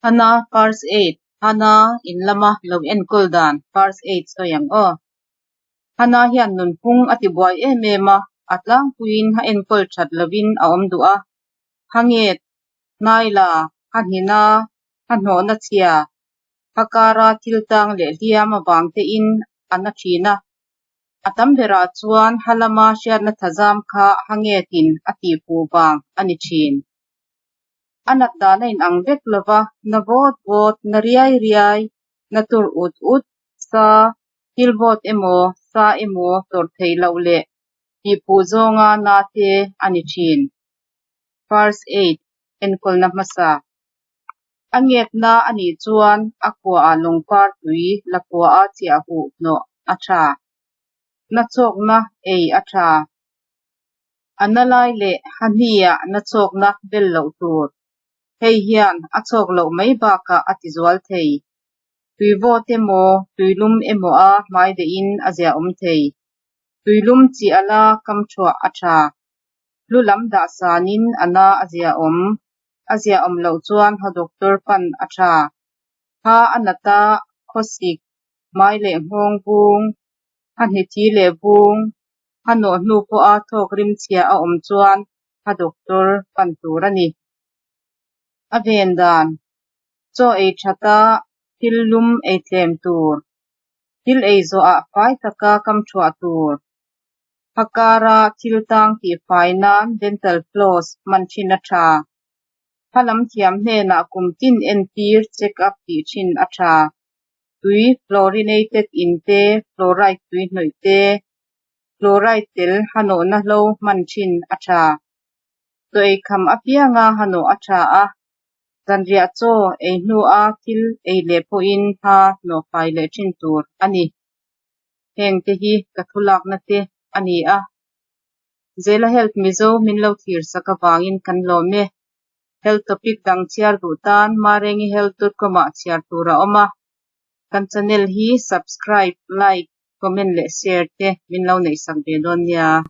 Hana First Aid, Hana in lama lo enkawl dan First Aid sawi ang aw. Hana hian nunphung a tibuai em em a, a tlangpuiin ha enkawl that lovin a awm duh a. Ha nget, hnaila, ha hnina, ha hnawhna chhia, ha kara thil tang leh hliam avang tein a na thin a. A tam berah chuan ha lama hriatna thazam kha ha ngetin a tihfuh vang a ni thin. A nat dan a inang vek lo va, na vawt vawt, na riai riai, na tur ut ut, sa, thil vawt emaw, sa emaw tawrh theih loh leh tihphuh zawnga na te a ni thin. First Aid, Enkawlna hmasa. A ngetna a nih chuan a kuaah lawngpar tui la kuaha chiah huh hnawh a tha. Na chawkna ei a tha. A na lai leh ha hniah na chawkna bel loh tur. Hei hian a chawk loh mai bakah a tizual thei. Tuivawt emaw, tuilum emaw a hmai dehin a ziahawm thei. Tuilum chi a la kam thuah a tha. Lu lam dah sanin a na a ziahawm. A ziahawm loh chuan ha doctor pan a tha. Ha a nat a, khawsik, hmai leh nghawng vung, ha hnithi leh vung, ha nawh hnu pawha thawk rimchhia a awm chuan ha doctor pan tur a ni. A ven dan, Chaw ei that a, thil lum ei tlem tur. Thil ei zawhah fai taka kam thuah tur. Ha kara thil tang tihfai nan dental floss hman thin a tha. Ha lam thiam hnenah kum tin entir, check up, tih thin a tha. Tui fluorinated in te, fluoride tui hnawih te, fluoride tel ha nawhna hlo hman thin a tha. Chaw ei kham apianga ha nawh a tha a, zanriah chaw ei hnua thil ei leh pawhin ha nawhfai leh thin tur a ni. Hengte hi ka thulakna te a ni a. Zela Health Mizo min lo thlir sak avangin kan lawm e. Health topic dang chhiar duh tan marengihealth.com ah chhiar tur a awm a. Kan channel hi subscribe, like, comment leh share te min lo neihsak ve dawn nia.